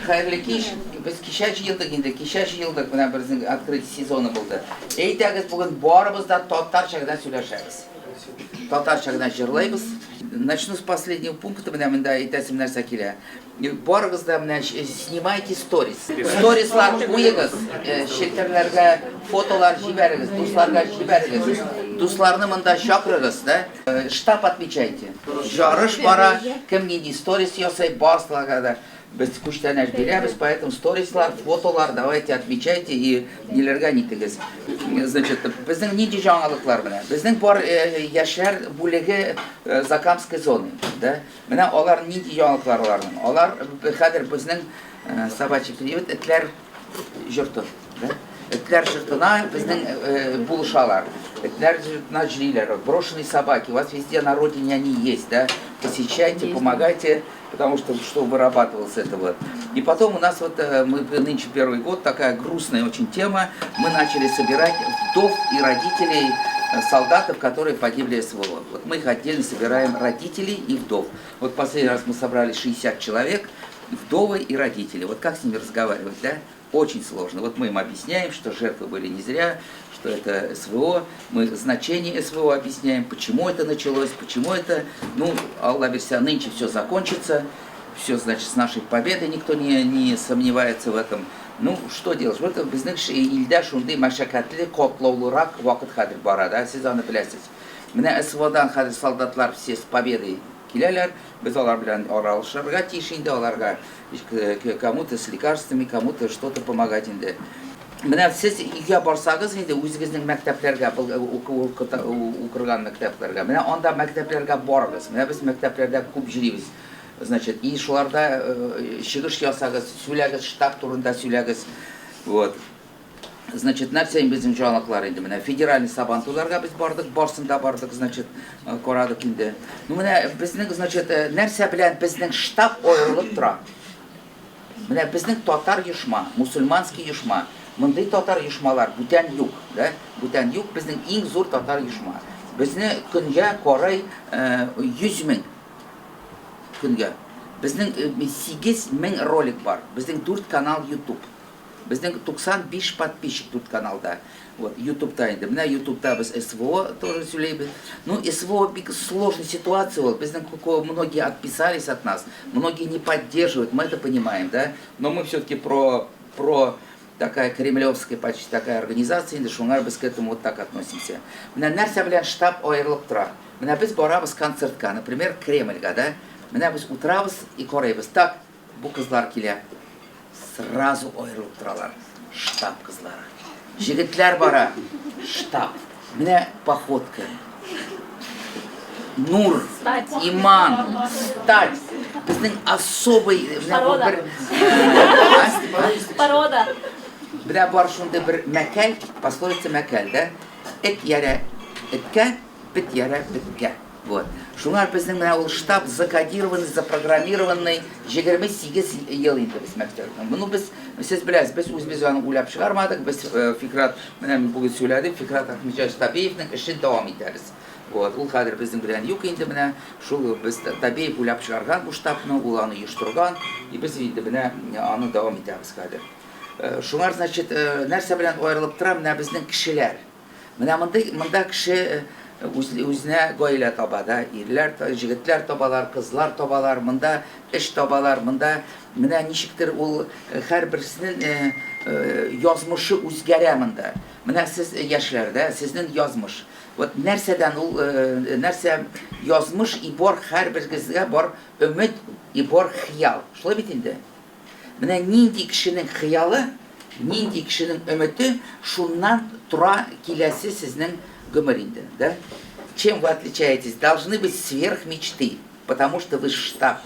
Хәерле кич. Без кичә җыелдык инде, кичә җыелдык, менә безнең открытие сезоны булды. Әйдәгез, бүген барыбыз да татарча гына сөйләшәбез. Татарча гына җырлыйбыз. Начну с последнего пункта, менә монда әйтәсем нәрсә килә. Барыгыз да менә снимайте сторис. Сторислар куегыз, челтәрләргә фотолар җибәрегез, дусларга җибәрегез. Дусларны монда чакырыгыз, да? Штаб отмечайте. Ярыш бара, кем нинди сторис ясый, барысыларга да без күчтәнәч бирәбез, поэтому сторислар, фотолар давайте отмечайте и ниләргә нитегез. Значит, безнең нинди яңалыклар менә? Безнең бар яшьләр бүлеге Закамской зоны, да? Менә алар нинди яңалыклар аларның? Алар хәзер безнең собачий приют, этләр йорты, да? Этләр йортына безнең булышалар. Этләр йортына җөриләр. Брошенные собаки, у вас везде на родине они есть, да? Посещайте, помогайте, потому что что вырабатывалось это вот. И потом у нас вот, мы нынче первый год, такая грустная очень тема, мы начали собирать вдов и родителей солдатов, которые погибли в СВО. Вот мы их отдельно собираем, родителей и вдов. Вот последний раз мы собрали 60 человек, вдовы и родители. Вот как с ними разговаривать, да? Очень сложно. Вот мы им объясняем, что жертвы были не зря, что это СВО. Мы значение СВО объясняем, почему это началось, почему это... Ну, Алла бирсә, нынче все закончится, все, значит, с нашей победой никто не сомневается в этом. Ну, что делать? Вот безнең илдә шундый мәшәкатьле, катлаулырак вакыт хәзер бара, да, сез аны беләсез. Менә СВОдан хәзер солдатлар все с победой киләләр, без алар белән аралашырга тиеш инде, аларга кому-то с лекарствами, кому-то что-то помогать инде. Менә сез өйгә барсагыз инде үзегезнең мәктәпләргә, укырган мәктәпләргә, менә анда мәктәпләргә барыгыз. Менә без мәктәпләрдә күп йөрибез. Значит, и шуларда чыгыш ясагыз, сөйләгез, штаб турында сөйләгез. Вот. Значит, нәрсә инде безнең җанлыклар инде менә федеральный сабантуйларга без бардык, барсын да бардык, значит, карадык инде. Ну менә безнең, значит, нәрсә белән безнең штаб аерылып тора? Менә безнең татар оешма, мусульманский оешма, мондый татар оешмалар бүтән юк, да? Бүтән юк, безнең иң зур татар оешма. Безне көнгә карый 100 мең көнгә. Безнең 8 мең ролик бар. Безнең 4 канал YouTube. Безнең 95 подписчик 4 каналда. Вот, YouTube'та инде. Менә YouTube'та без СВО тоже сөйләйбез. Ну, СВО бик сложная ситуация ул. Безнең многие отписались от нас, многие не поддерживают, мы это понимаем, да? Но мы все-таки про такая кремлевская почти такая организация инде, шуңар без к этому вот так относимся. Менә нәрсә белән штаб аерылып тора? Менә без барабыз концертка, например, Кремльгә, да? Менә без утырабыз и карыйбыз. Так, бу кызлар килә. Сразу аерылып торалар. Штаб кызлары. Җегетләр бара. Штаб. Менә походка. Нур, иман, стать. Безнең особый менә бу бер Порода. Менә бар шундый бер мәкәл, пословица мәкәл, да? Эт ярә эткә, бет ярә беткә. Вот. Шуңар безнең менә ул штаб закодированный, запрограммированный 28 ел инде без мәктәптә. Моны без, сез беләсез, без үзебез аны уйлап чыгармадык. Без Фикрат, менә мин бүген сөйләдем, Фикрат Ахметҗанович Табеевның эшен дәвам итәбез. Вот. Ул хәзер безнең белән юк инде менә. Шул без Табеев уйлап чыгарган бу штабны, ул аны оештырган. И без инде менә аны дәвам итәбез хәзер. Шуңар, значит, нәрсә белән аерылып тора менә безнең кешеләр. Менә мондый монда кеше үз, үзенә гаилә таба да, ирләр, җегетләр табалар, кызлар табалар, монда эш табалар, монда менә ничектер ул һәрберсенең язмышы үзгәрә монда. Менә сез яшьләр дә, сезнең язмыш. Вот нәрсәдән ул нәрсә язмыш и бар һәрберегезгә бар өмет и бар хыял. Шулай бит инде? Менә нинди кешенең хыялы, нинди кешенең өмете, шуннан тора киләсе сезнең гомер инде, да? Чем вы отличаетесь? Должны быть сверх мечты, потому что вы штаб.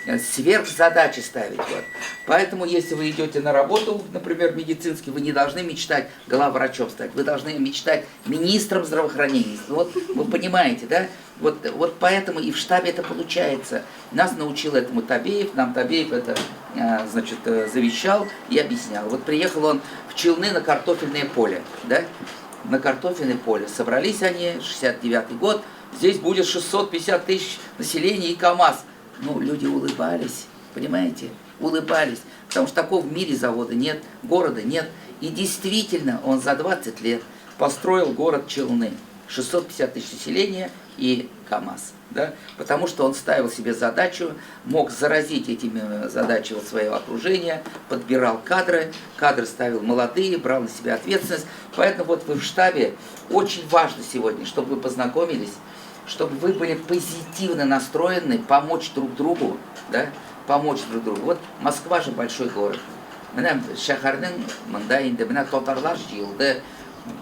Сверхзадачи ставить. Вот. Поэтому, если вы идете на работу, например, медицинский, вы не должны мечтать главврачом стать, вы должны мечтать министром здравоохранения. Вот вы понимаете, да? Вот, вот поэтому и в штабе это получается. Нас научил этому Табеев, нам Табеев это, значит, завещал и объяснял. Вот приехал он в Челны на картофельное поле, да? На картофельное поле. Собрались они, 69-й год, здесь будет 650 тысяч населения и КАМАЗ. Ну, люди улыбались, понимаете? улыбались, потому что такого в мире завода нет, города нет. И действительно, он за 20 лет построил город Челны, 650 тысяч населения и КАМАЗ. Да? Потому что он ставил себе задачу, мог заразить этими задачами вот свое окружение, подбирал кадры, кадры ставил молодые, брал на себя ответственность. Поэтому вот вы в штабе, очень важно сегодня, чтобы вы познакомились, чтобы вы были позитивно настроены, помочь друг другу, да? Помочь друг другу. Вот Москва же большой город. Менә шәһәрнең монда инде менә татарлар җыелды.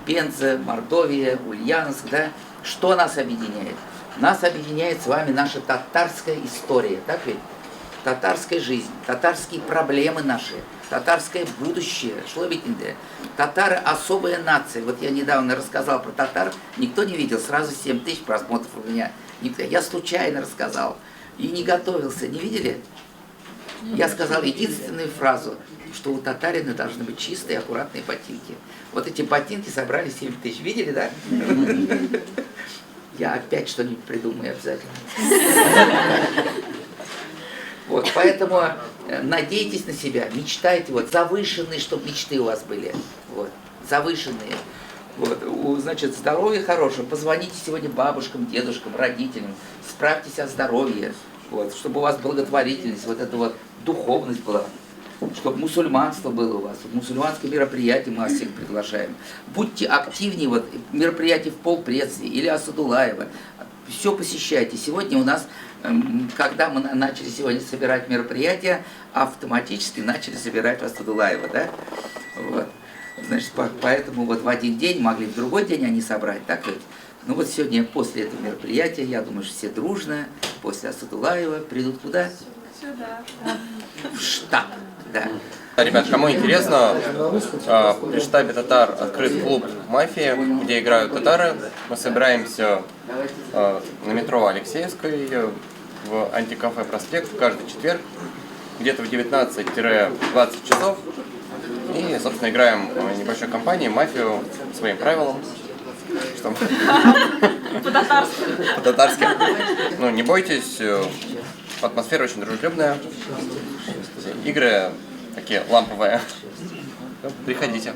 Пенза, Мордовия, Ульяновск, да? Что нас объединяет? Нас объединяет с вами наша татарская история, так ведь? Татарская жизнь, татарские проблемы наши, татарское будущее. Что ведь инде? Татары особая нация. Вот я недавно рассказал про татар, никто не видел, сразу 7 тысяч просмотров у меня. Никто. Я случайно рассказал и не готовился. Не видели? Я сказал единственную фразу, что у татарина должны быть чистые, аккуратные ботинки. Вот эти ботинки собрали 7 тысяч. Видели, да? Я опять что-нибудь придумаю обязательно. Вот, поэтому надейтесь на себя, мечтайте, вот, завышенные, чтобы мечты у вас были, вот, завышенные. Вот, значит, здоровье хорошее, позвоните сегодня бабушкам, дедушкам, родителям, справьтесь о здоровье, вот, чтобы у вас благотворительность, вот эта вот духовность была, чтобы мусульманство было у вас, вот, мусульманское мероприятие мы вас всех приглашаем. Будьте активнее, вот, мероприятие в полпредстве или Асадулаева, все посещайте. Сегодня у нас, когда мы начали сегодня собирать мероприятия, автоматически начали собирать в Асадулаева, да? Вот. Значит, поэтому вот в один день могли в другой день они собрать, так ведь? Ну вот сегодня после этого мероприятия, я думаю, что все дружно, после Асадулаева придут куда? Сюда. В штаб, да. Ребят, кому интересно, при штабе татар открыт клуб «Мафия», где играют татары. Мы собираемся на метро Алексеевской в антикафе «Проспект» каждый четверг, где-то в 19-20 часов. И, собственно, играем в небольшой компании «Мафию» своим правилам. Что? По-татарски. По-татарски. Ну, не бойтесь, атмосфера очень дружелюбная. Игры такие ламповые. Приходите.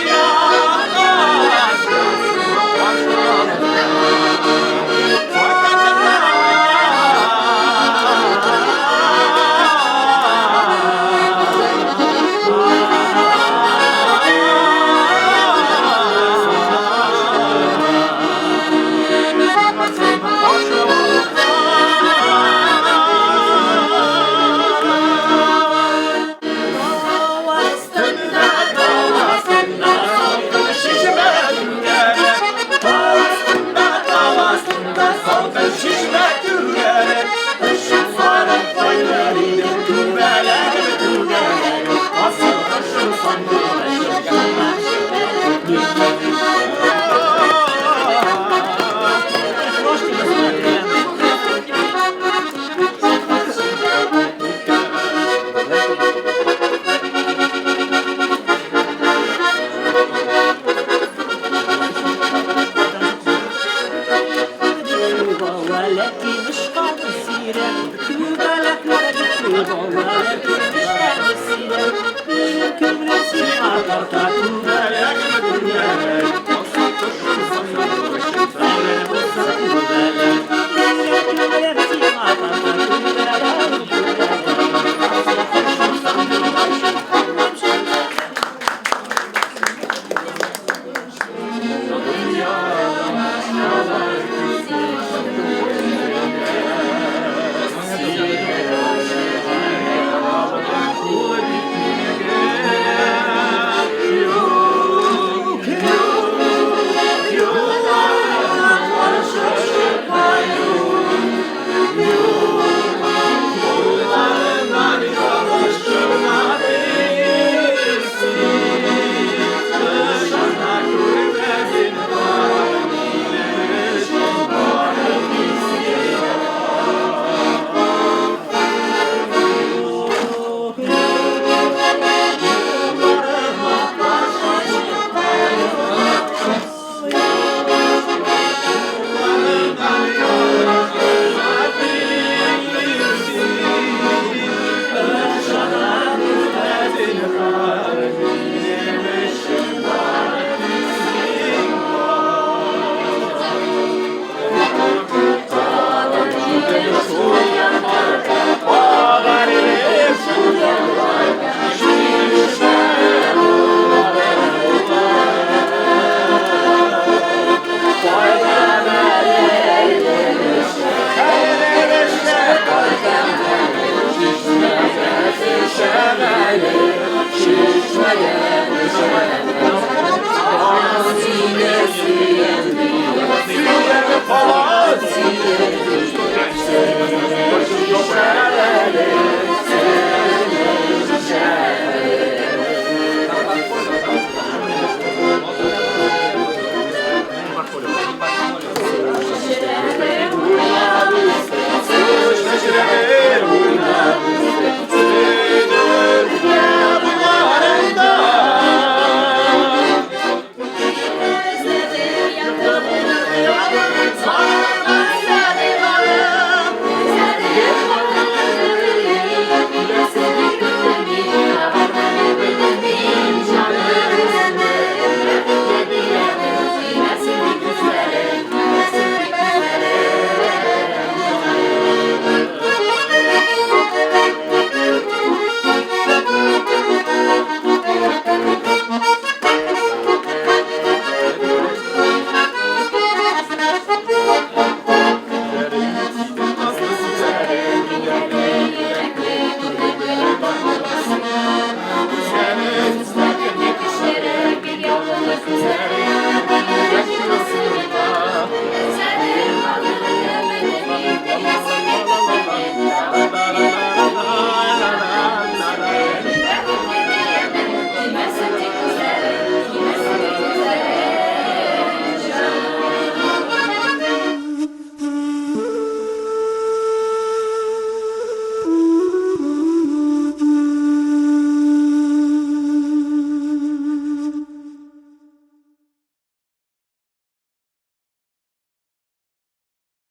Yeah.